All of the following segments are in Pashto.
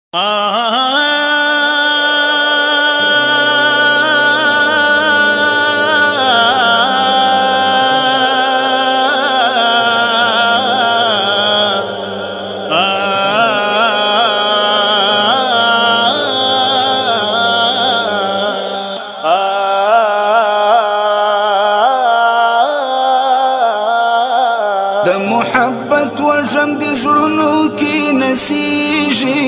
د محبت وجم د زړونو کې نسیږي،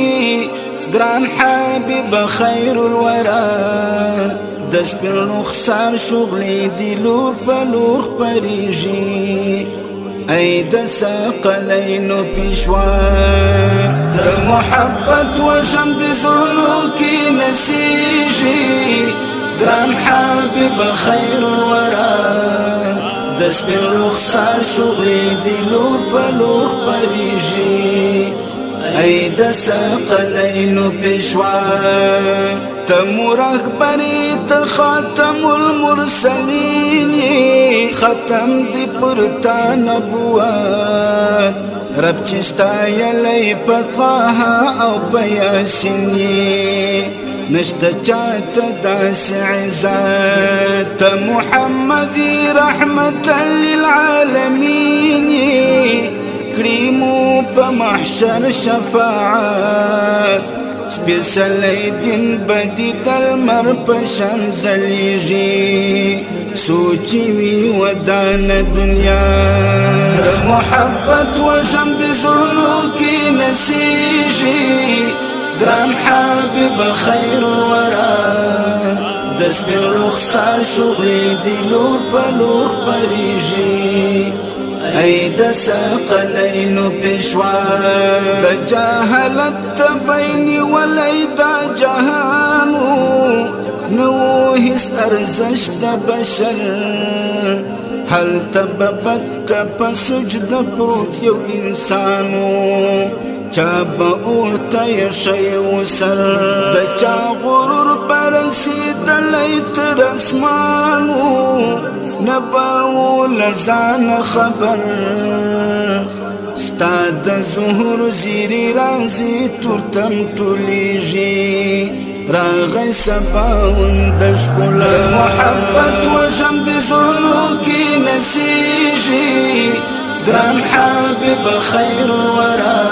ګران حبیب خیر الورا. د سپین رخسار شغلې دی لور په لور خپریږي، ای د ثقلینو پیشوا. د محبت وجم د زړونو کې نسیږي، ګران حبیب خیر الورا. د سپین رخسار شغلې دی لور په لور خپریږي، ای د ثقلینو پیشوا. تمور اخبری ته خاتم المرسلین، ختم دی پرتا نبوت. رب چې ستایلی په طه او په یاسین، نشته چاته داسې عزت. محمد رحمت للعالمین، کړي په محشر شفاعت. سپېڅلی دین بدی دل مر پشان زلیږي، سوچي وی ودان دنیا. د محبت وجم د زړونو کې نسیږي، ګران حبیب خیر الورا. د سپین رخسار شغلې دی لور په لور خپریږي، ای د ثقلینو پیشوا. د جهالت بیني ولای دا جهانو، نو هیڅ ارزښت د بشر. هل تببت په سجده پروت یو انسانو، چا به اورته شي وسر. د چا غرور برسېدلی تر اسمانو، نباو لزان خبر. ستا د ظهور زیری رازي تورتم ټولیږي، راغی سباون د ښکلا. محبت وجم د زړونو کې نسیږي، ګران حبیب خیر الورا.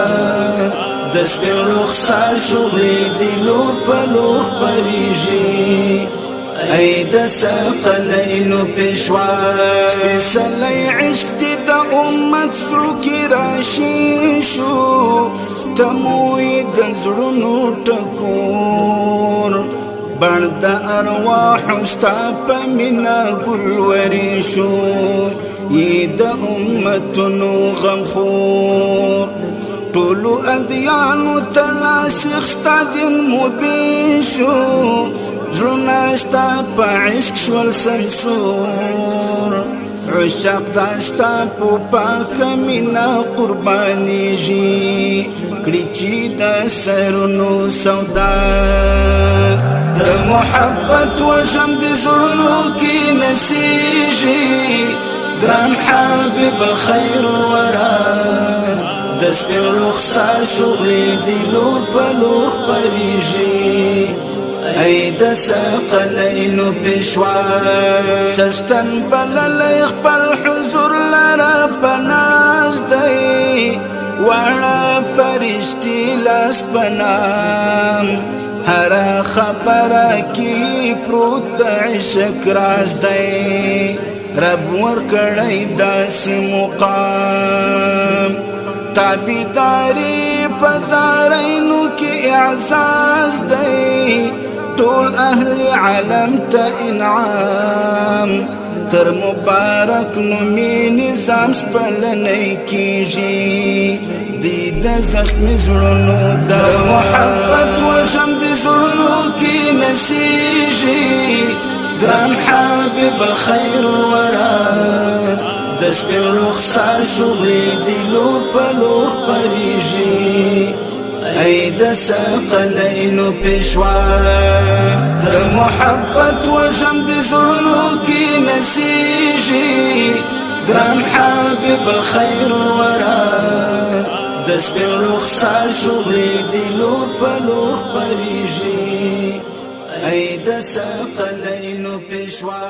د سپین رخسار شغلې دی لور په لور خپریږي، ای د ثقلینو پیشوا. سپېڅلی عشق دې د امت زړو کې راشي شو، تموی د زړونو ټکور. بڼ د ارواح ستا په مینا ګلوري شو، یې د امتونو غمخور. ټولو ادیانو تلاسخ ستا دین مبین شو، زړونه ستا په عشق شول سمسور. عشاق دا ستا په پاکه مینا قربانیږي، کړي چې د سرونو سودا. د محبت وجم د زړونو کې نسیږي، ګران حبیب خیر الورا. د سپین رخسار شغلې دی لور په لور خپریږي، ای د ثقلینو پیشوا. سشتن بللی خپل حضور لره پناز دی، وړه فرشتي لاس پنام. هر خبره کی پروت د عشق راز دی، رب ورکړی داسې مقام. تابعداري په دارینو کې اعزاز دی، ټول اهل عالم ته انعام. تر مبارک نومي نظام سپلنۍ کیږي، دی د زخمی زړونو د محبت وجم د زړونو کې نسیږي، ګران حبیب خیر الورا. د سپین رخسار شغلې دی لور په لور خپریږي، ای د ثقلینو پیشوا. د محبت وجم د زړونو کې نسیږي، ګران حبیب خیر الورا. د د سپین رخسار شغلې دی لور په لور خپریږي، ای د ثقلینو پیشوا.